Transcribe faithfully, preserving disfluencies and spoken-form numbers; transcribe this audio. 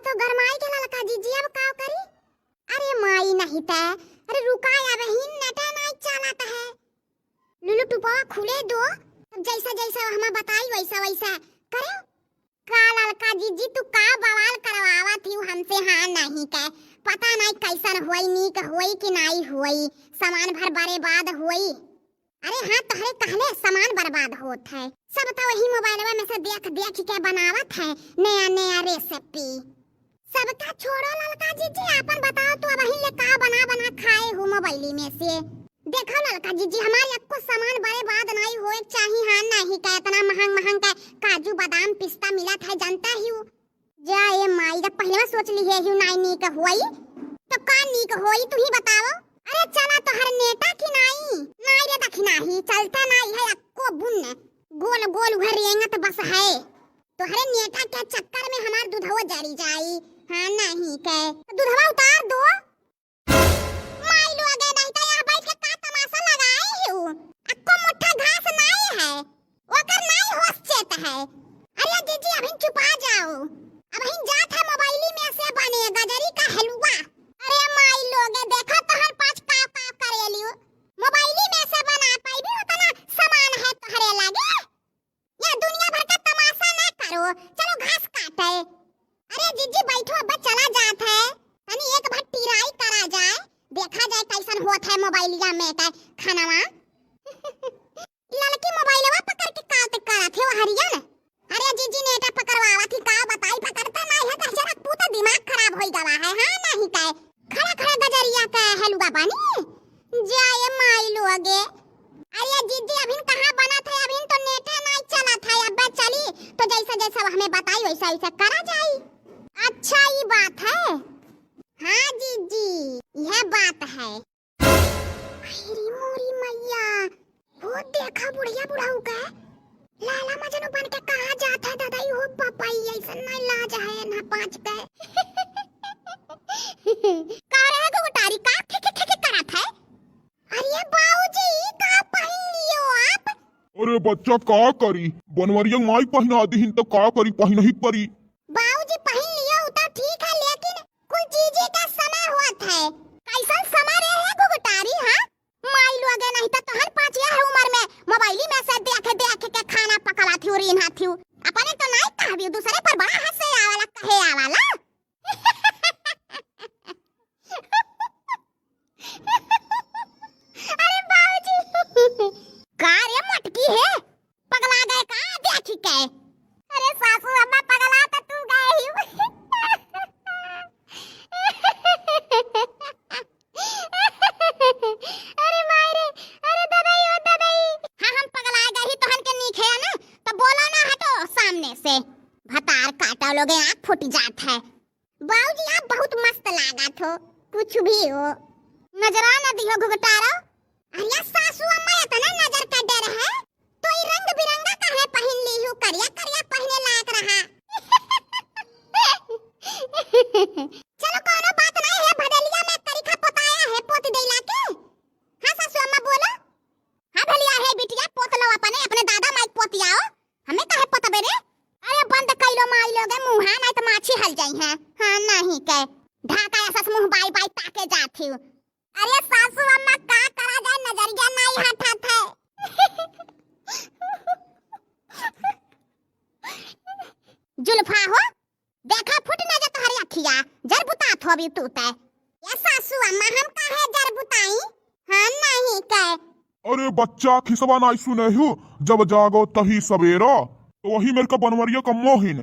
तो गरमाई के ललका जीजी अब का करी? अरे माई नहीं तै, अरे रुका, अबहिन नेटा नाई चालत है। लुलु टुपवा खुले दो, तब जैसा जैसा हमा बताई वैसा वैसा करे। का ललका जीजी तू का बवाल करवावत हिउ हमसे? हाँ नहीं के पता नाई कैसन होई, नीक होई कि नाई होई, सामान भर बर्बाद होई। अरे हाँ, तोहरे कहले सामान बर्बाद होत है, सब तो वही मोबाइलवा में से देख देख के बनावत है नया नया रेसिपी। सबका छोड़ो ललका जीजी, आपन बताओ तू अबहिन ले का बना बना खाए हो मोबाइली में से। देखो ललका जीजी, हमार एको सामान बर्बाद नाई होए के चाही, हाँ नहीं का इतना महंग महंग का काजू बादाम पिस्ता मिलत है, जानता ही हो। जा ए माई, जब पहले सोच लिहे ही नाई नीक होई, तो का नीक होई, तू ही बताओ। अरे चला तोहर नेटा की नाई, नाई रे दखिनाही, चलता नाई है अक्को बुन, गोल गोल उहे रेंगत बस है। तोहरे नेटा के चक्कर में हमार दूधवो जरी जाई। हाँ नहीं के, दूधवा उतार दो। माई लोगे, नहीं तो यहाँ बैठ के का तमाशा लगाए हिउ? अक्को मुट्ठा घास नाई है, ओकर नाई होश चेत है। अरे जीजी, अभिन चुपा जाओ, अभिन जात है मोबाइली में से बने गजरी का हलुआ। अरे माई लोगे, देखा तोहर पाँच का का करेलियो, मोबाइली में से बना पाइबी, उतना सामान है तोहरे लगे। या दुनिया भर का तमाशा ना करो, चलो घास काटे। अरे जीजी बैठो, अब चला जात है, तनी एक बार टिराई करा जाए, देखा जाए कैसन होत है मोबाइलिया में का खानवा। ललकी मोबाइलवा पकड़ के काट करत है हरियन। अरे जीजी नेटा पकड़वावत ही, का बताई, पकड़ता नहीं है, तो जरा पूता दिमाग खराब होई गवा है, हाँ नहीं का। खड़ा खड़ा गजरिया का हलुआ बनी। जाए माई लोगे। अरे जीजी, अभिन कहाँ बनत है, अभिन तो नेटे नाई चलत है। अब्बे चली तो जैसा जैसा हमें बताई वैसा वैसा करा जाई। अच्छा, ई बात है। हाँ जीजी, यह बात है। अरे मोरी मैया, हो देखा बुढ़िया बुढ़ऊ का लाला मजनू बन के कहाँ जात है दादा, ई हो पापा, ई ऐसन ना लाज है ना पाँच के। का रे गुगटारी, का खे खे खे खे करत है? अरे बाबूजी, ई का पहिन लियो आप? अरे बच्चा, का करी, बनवरिया माई पहिना दिहिन तो का करी, पहिनही परी। बाबूजी पहिन लियो उ तो ठीक है, लेकिन कुल चीजी का समय होत है। कैसन समय रे है गुगटारी, हाँ? माई लोगे, नहीं तो तोहन पाँच यह उम्र में मोबाइली में से देख देख के खाना पकला थिउ, रीन्हा थिउ। अपने तो नाई कहबी, दूसरे पर बड़ा हंसे आवाला, कहे आवाला। अरे बाबूजी। का रे मटकी है? पगला गए का देखी के? अरे सासू अम्मा, पगला तो तू गए ही। अरे माई रे, अरे ददाई, ओ ददाई। हाँ, हम पगला गए ही, तोहन के नीक है ना, तो बोलो ना, हटो सामने से। भतार काटा लोगे, आँख फूट जात है। बाबूजी, आप बहुत मस्त लागत हो, कुछ भी हो। नजरा न दिहो घुघटारो। अरे सासू अम्मा, इतना नजर का डर है, तो ई रंग बिरंगा काहे पहिन ली हो? करिया करिया पहिने लायक रहा। चलो, कोनो बात नहीं है, भदलिया में करिखा पोताया है, पोत देला के। हाँ सासू अम्मा, बोलो। हाँ भलिया है बिटिया, पोत लो अपने, अपने दादा माई के पोतियाओ। हमें काहे पतबे रे? अरे बंद कइलो माई लोगे मुँहा, नाहीं त माछी हल जाई है। हाँ, नाहीं के ढाका ऐसा मुँह बाई बाई ताके जात हिउ। अरे सासू अम्मा का करा जाए, नजरिया नाहीं हटत है। जुल्फा हो, देखा फुट न जा तोहरी अखिया, जर बुतात होबी तू ते। ये सासू अम्मा, हम काहे जर बुताई? हाँ, नाहीं के। अरे बच्चा, खिसवा नाहीं सुने हु, जब जागो तही सवेरा, तो वही मेरे का बनवरिया का मोहिन।